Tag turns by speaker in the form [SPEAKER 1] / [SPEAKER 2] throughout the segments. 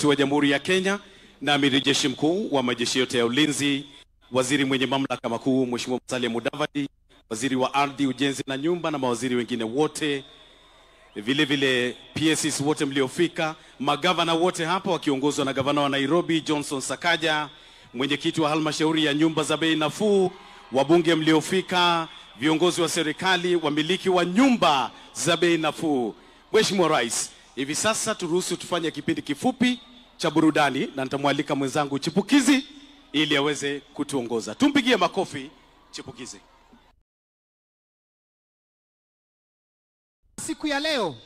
[SPEAKER 1] Wa Jamhuri ya Kenya na Amiri Jeshi Mkuu wa majeshi yote ya ulinzi, waziri mwenye mamlaka makuu Mheshimiwa Musalia Mudavadi, waziri wa ardhi, ujenzi na nyumba na mawaziri wengine wote, vile vile PSs wote mliofika, magavana wote hapa wakiongozwa na gavana wa Nairobi Johnson Sakaja, mwenyekiti wa halmashauri ya nyumba za bei nafuu, wabunge mliofika, viongozi wa serikali, wamiliki wa nyumba za bei nafuu. Mheshimiwa Rais, hivi sasa turuhusu tufanye kipindi kifupi cha burudani na nitamwalika mwenzangu Chipukizi ili aweze kutuongoza. Tumpigie makofi Chipukizi.
[SPEAKER 2] Siku ya leo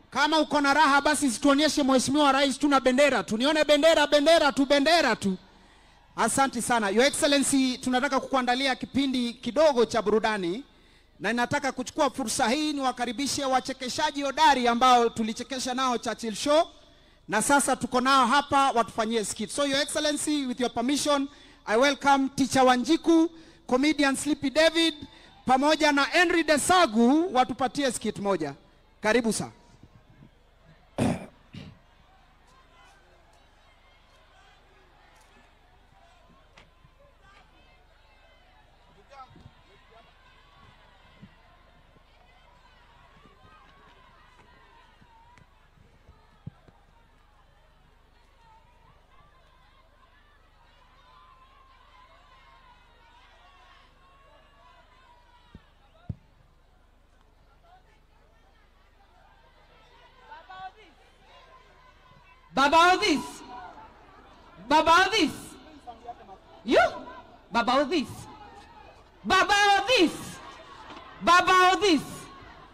[SPEAKER 2] kama uko na raha basi situonyeshe Mheshimiwa Rais tuna bendera, tunione bendera, bendera tu, bendera tu. Asante sana. Your Excellency, tunataka kukuandalia kipindi kidogo cha burudani na ninataka kuchukua fursa hii niwakaribishe wachekeshaji hodari ambao tulichekesha nao Churchill Show na sasa tuko nao hapa watufanyie skit. So Your Excellency, with your permission, I welcome Teacher Wanjiku, comedian Sleepy David pamoja na Henry Desagu watupatie skit moja. Karibu sana.
[SPEAKER 3] Baba Odhis. Baba Odhis. You? Baba Odhis. Baba Odhis. Baba Odhis.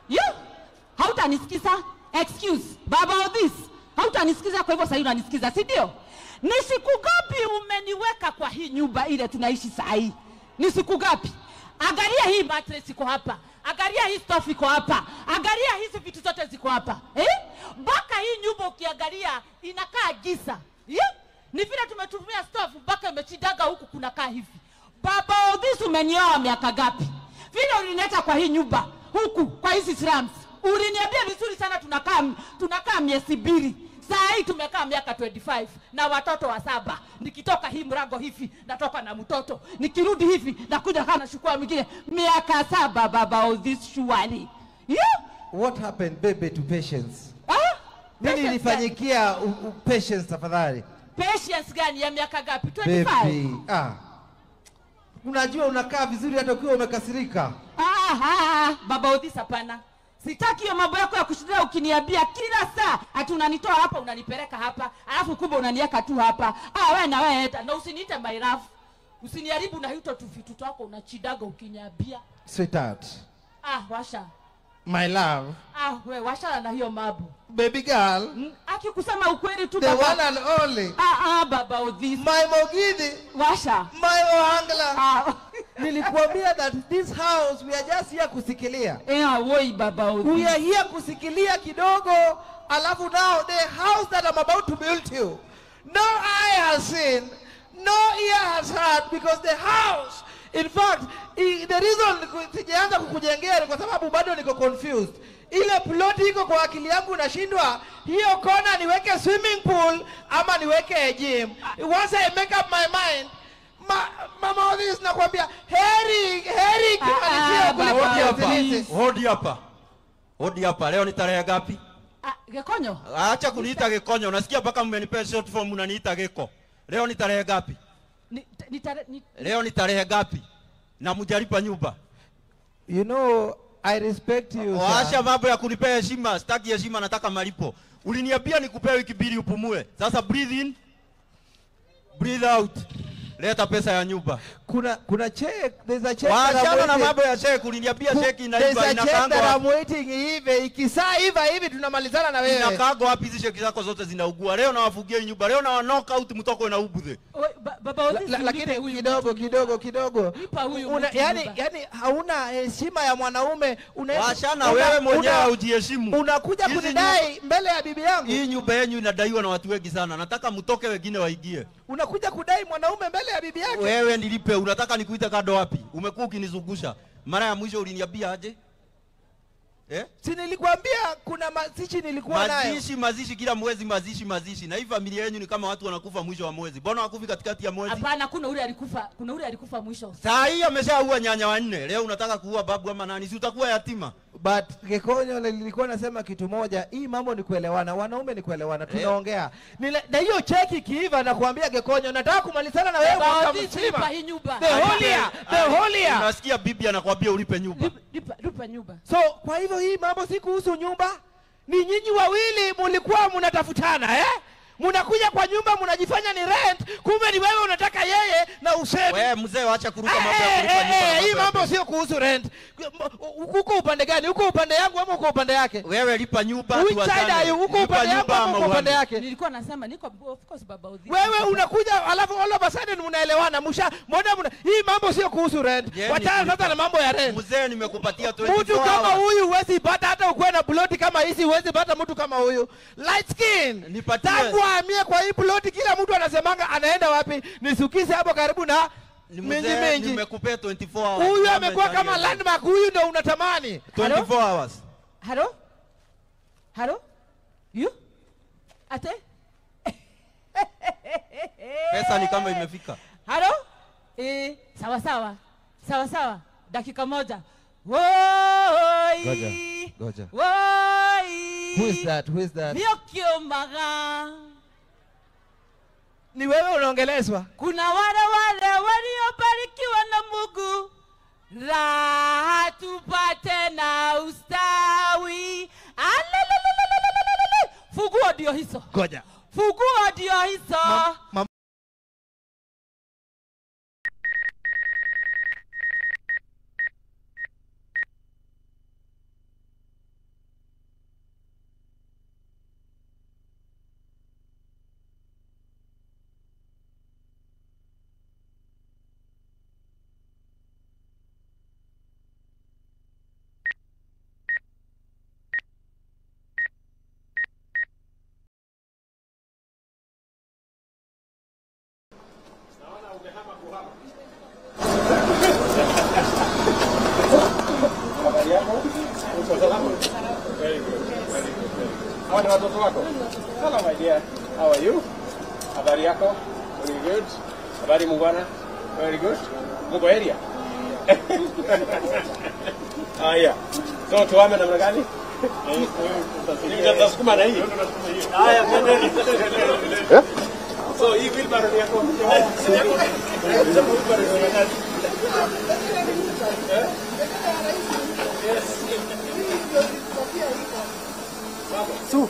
[SPEAKER 3] You? Hautanisikiza? Excuse. Baba Odhis. Hautanisikiza, kwa hivyo sasa unanisikiza, si ndio? Ni siku ngapi umeniweka kwa hii nyumba ile tunaishi saa hii? Ni siku ngapi? Angalia hii mattress iko hapa. Angalia hii stove iko hapa. Angalia hizi vitu zote ziko hapa. Eh? Mpaka hii nyumba ukiangalia inakaa giza. Yeah? Ni vile tumetumia stove mpaka imechidaga huku kunakaa hivi. Baba Odhis, umenioa miaka ngapi? Vile ulinileta kwa hii nyumba huku kwa hizi slums. Uliniambia vizuri sana tunakaa miezi 2. Saa hii tumekaa miaka 25 na watoto wa 7. Nikitoka hii mlango hivi natoka na mtoto. Nikirudi hivi nakuja kana shukua mwingine. Miaka 7 Baba Odhis, surely. Yeah?
[SPEAKER 4] What happened baby to Patience? Ah? Nini ilifanyikia Patience tafadhali?
[SPEAKER 3] Patience gani ya miaka ngapi? 25.
[SPEAKER 4] Baby, ah. Unajua unakaa vizuri hata ukiwa umekasirika.
[SPEAKER 3] Baba Odhis, hapana. Sitaki hiyo mambo yako ya kushinda ukiniambia kila saa ati unanitoa hapa unanipeleka hapa, alafu kumbe unaniweka tu hapa. Ah, wewe na wewe na usiniite my love. Usiniharibu na hito tu vitu twako unachidaga ukiniambia.
[SPEAKER 4] Sweetheart.
[SPEAKER 3] Ah, washa.
[SPEAKER 4] My love.
[SPEAKER 3] Ah, wewe washa na hiyo mambo.
[SPEAKER 4] Baby girl.
[SPEAKER 3] Akikusema ukweli tu
[SPEAKER 4] the
[SPEAKER 3] baba.
[SPEAKER 4] The one and only.
[SPEAKER 3] Baba Odhis.
[SPEAKER 4] My Mogidi.
[SPEAKER 3] Washa.
[SPEAKER 4] My Ohangla. Ah. Nilikuambia that this house we are just here kusikilia.
[SPEAKER 3] Eh, woi Baba Odhis.
[SPEAKER 4] We are here kusikilia kidogo, alafu now the house that I'm about to build you, no eye has seen, no ear has heard, because the house, in fact, the reason sijaanza kukujengea ni kwa sababu bado niko confused. Ile plot iko kwa akili yangu nashindwa, hiyo kona niweke swimming pool ama niweke gym. Once I make up my mind, Mama Odhis nakwambia heri heri kimalizia kuliko.
[SPEAKER 5] Hodi hapa. Hodi hapa. Leo ni tarehe ngapi?
[SPEAKER 3] Ah, Gekonyo.
[SPEAKER 5] Acha kuniita Gekonyo. Unasikia mpaka mmenipea short form unaniita Geko. Leo ni tarehe ngapi? Leo ni tarehe ngapi? Na mjalipa nyumba.
[SPEAKER 4] You know, I respect you.
[SPEAKER 5] Acha mambo ya kunipea heshima. Sitaki heshima, nataka malipo. Uliniambia nikupea wiki 2 upumue. Sasa breathe in, breathe out. Leta pesa ya nyumba.
[SPEAKER 4] Kuna check, there's a check.
[SPEAKER 5] Waachana na mambo ya check, uliniambia check inaiva inakaangwa.
[SPEAKER 4] There's a check that I'm waiting hivi, ikisaa iva hivi tunamalizana na wewe.
[SPEAKER 5] Inakaangwa wapi hizi check zako zote zinaugua. Leo nawafugia hii nyumba, leo na knock out mtoko na ubudhe.
[SPEAKER 3] Baba Odhis,
[SPEAKER 4] lakini kidogo kidogo kidogo. Yaani hauna heshima ya mwanaume,
[SPEAKER 5] Waachana wewe mwenyewe hujiheshimu.
[SPEAKER 4] Unakuja kunidai mbele ya bibi yangu.
[SPEAKER 5] Hii nyumba yenu inadaiwa na watu wengi sana. Nataka mtoke wengine waingie.
[SPEAKER 4] Unakuja kudai mwanaume mbele ya bibi yake.
[SPEAKER 5] Wewe nilipe, unataka nikuite kado wapi? Umekuwa ukinizungusha. Mara ya mwisho uliniambia aje? Eh?
[SPEAKER 4] Si nilikwambia kuna mazishi nilikuwa nayo.
[SPEAKER 5] Mazishi kila mwezi, mazishi. Na hii familia yenu ni kama watu wanakufa mwisho wa mwezi. Mbona wakufi katikati ya mwezi?
[SPEAKER 3] Hapana, kuna ule alikufa, kuna ule alikufa mwisho.
[SPEAKER 5] Saa hii ameshaua nyanya wanne. Leo unataka kuua babu ama nani? Si utakuwa yatima.
[SPEAKER 4] But Gekonyo nilikuwa nasema kitu moja, hii mambo ni kuelewana, wanaume ni kuelewana, tunaongea. Na hiyo cheki kiiva na kuambia Gekonyo nataka kumalizana na wewe mwaka mzima. The holier.
[SPEAKER 5] Unasikia bibi anakuambia ulipe nyumba.
[SPEAKER 3] Lipa nyumba.
[SPEAKER 4] So kwa hivyo hii mambo si kuhusu nyumba, ni nyinyi wawili mlikuwa mnatafutana, eh? Mnakuja kwa nyumba mnajifanya ni rent, kumbe ni wewe unataka yeye na usemi.
[SPEAKER 5] Wewe mzee acha kuruka mambo ya kulipa nyumba.
[SPEAKER 4] Hii mambo sio kuhusu rent. Uko upande gani? Uko upande yangu ama uko upande yake?
[SPEAKER 5] Wewe lipa nyumba tu
[SPEAKER 4] asante. Uko upande yangu ama uko upande yake?
[SPEAKER 3] Nilikuwa nasema niko of course baba Odhi.
[SPEAKER 4] Wewe unakuja alafu all of a sudden mnaelewana. Mbona hii mambo sio kuhusu rent. Wachana sasa na mambo ya rent.
[SPEAKER 5] Mzee nimekupatia 24 hours.
[SPEAKER 4] Mtu kama huyu huwezi pata, hata ukue na plot kama hizi huwezi pata mtu kama huyu. Light skin.
[SPEAKER 5] Nipatie.
[SPEAKER 4] Amie kwa hii ploti kila mtu anasemanga anaenda wapi? Nisukise hapo karibu na minji.
[SPEAKER 5] Nimekupea 24 hours.
[SPEAKER 4] Huyu amekuwa kama landmark, huyu ndio unatamani.
[SPEAKER 5] 24 hours.
[SPEAKER 3] Hello? Hello? You? Ate?
[SPEAKER 5] Pesa ni kama imefika.
[SPEAKER 3] Hello? Sawa sawa. Sawa sawa. Dakika moja. Woi.
[SPEAKER 4] Goja.
[SPEAKER 3] Woi.
[SPEAKER 4] Who is that? Who is that?
[SPEAKER 3] Miokio maga.
[SPEAKER 4] Ni wewe unaongelezwa.
[SPEAKER 3] Kuna wale waliobarikiwa na Mungu, raha tupate na ustawi. Alalalalala. Funguo ndio hizo.
[SPEAKER 4] Goja.
[SPEAKER 3] Funguo ndio hizo.
[SPEAKER 6] Hawa ni watoto wako? Hello my dear. How are you? Habari yako? Very good. Habari mungwana? Very good. Muko area? Haya. So tuame namna gani? Tutasukuma na hii. Haya, twendeni. So hii wheelbarrow ni yako. Yes.
[SPEAKER 2] So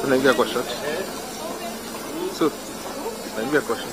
[SPEAKER 7] tunaingia kwa shot. So tunaingia kwa shot.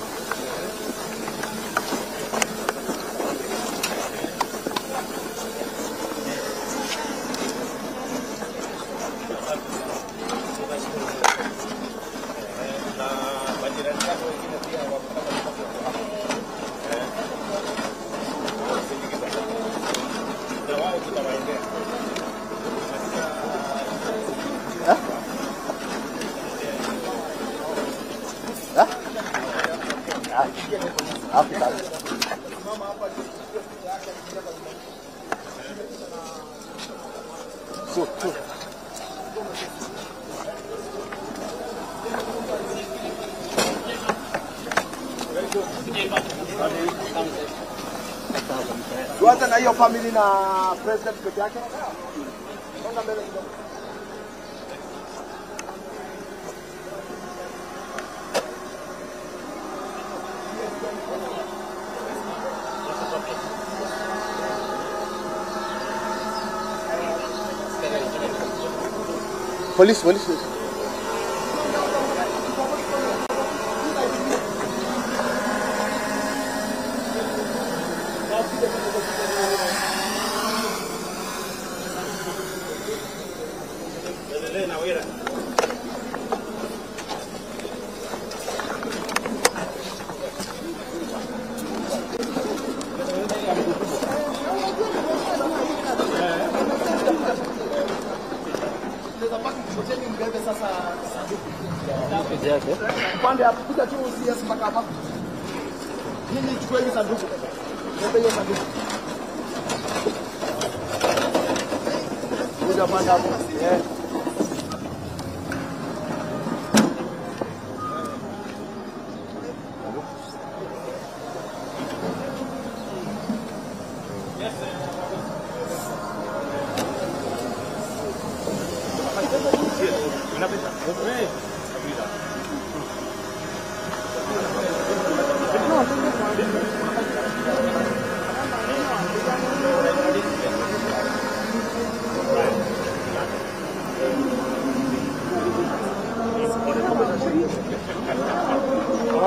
[SPEAKER 6] Tuanze na hiyo family na president peke yake. Songa mbele kidogo.
[SPEAKER 7] Police, police.
[SPEAKER 6] Pande hapo kuja tu CS mpaka hapa.
[SPEAKER 8] Nyinyi chukua hili sanduku. Leta hiyo sanduku. Kuja panda hapo. Eh.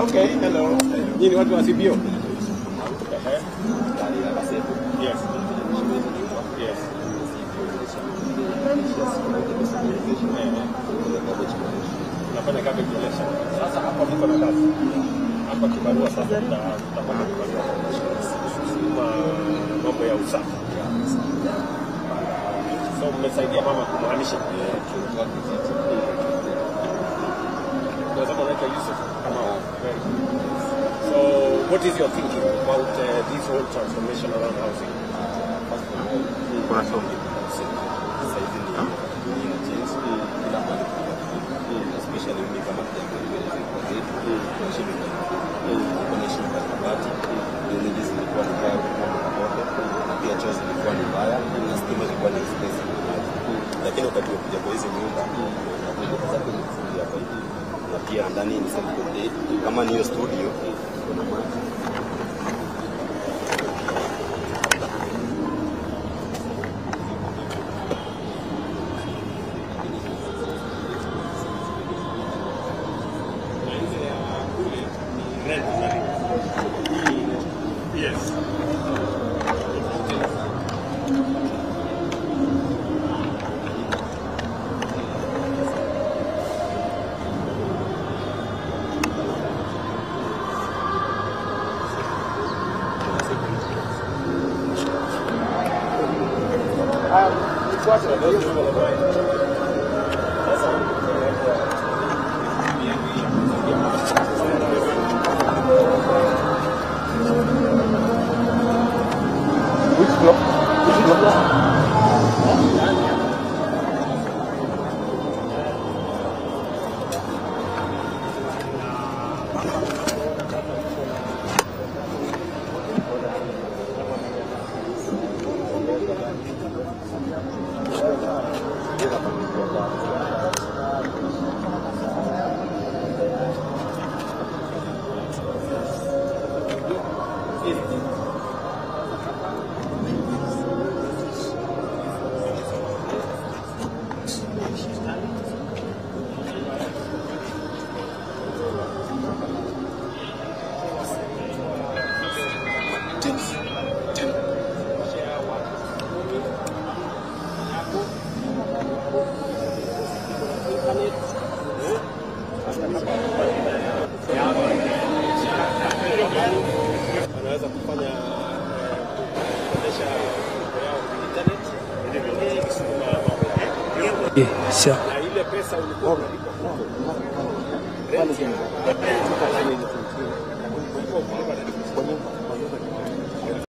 [SPEAKER 6] Okay, hello. Nyinyi watu wa CBO? Yes. Yes. Unafanya kazi collection. Sasa hapa mko na kazi. Hapa kibarua sasa tutapata kibarua. Sima mambo ya usafi. So mmesaidia mama kumhamisha. Kwa sababu anaitwa Yusuf kama very good. So what is your thinking about this whole transformation around housing?
[SPEAKER 9] First of all,
[SPEAKER 7] Kuna somo.
[SPEAKER 9] saizi ni dunia change, kila mahali kuna badilika, especially mimi kama kijana kwa zetu tunaishi nyumba tulikuwa naishi nyumba ya mabati, drainages zilikuwa ni mbaya, kulikuwa na matope, na pia choo zilikuwa ni mbaya na stima zilikuwa ni expensive. Lakini wakati umekuja kwa hizi nyumba unakuja kwa sababu ni fundi hapa hivi, na pia ndani ni self contained, kama ni hiyo studio kuna maji.
[SPEAKER 6] Yes.
[SPEAKER 7] Which block? Which block?
[SPEAKER 6] Wanaweza kufanya kuendesha mambo yao kwa internet ili kusukuma mambo yao. Na ile pesa ulikuwa unalipa rent ya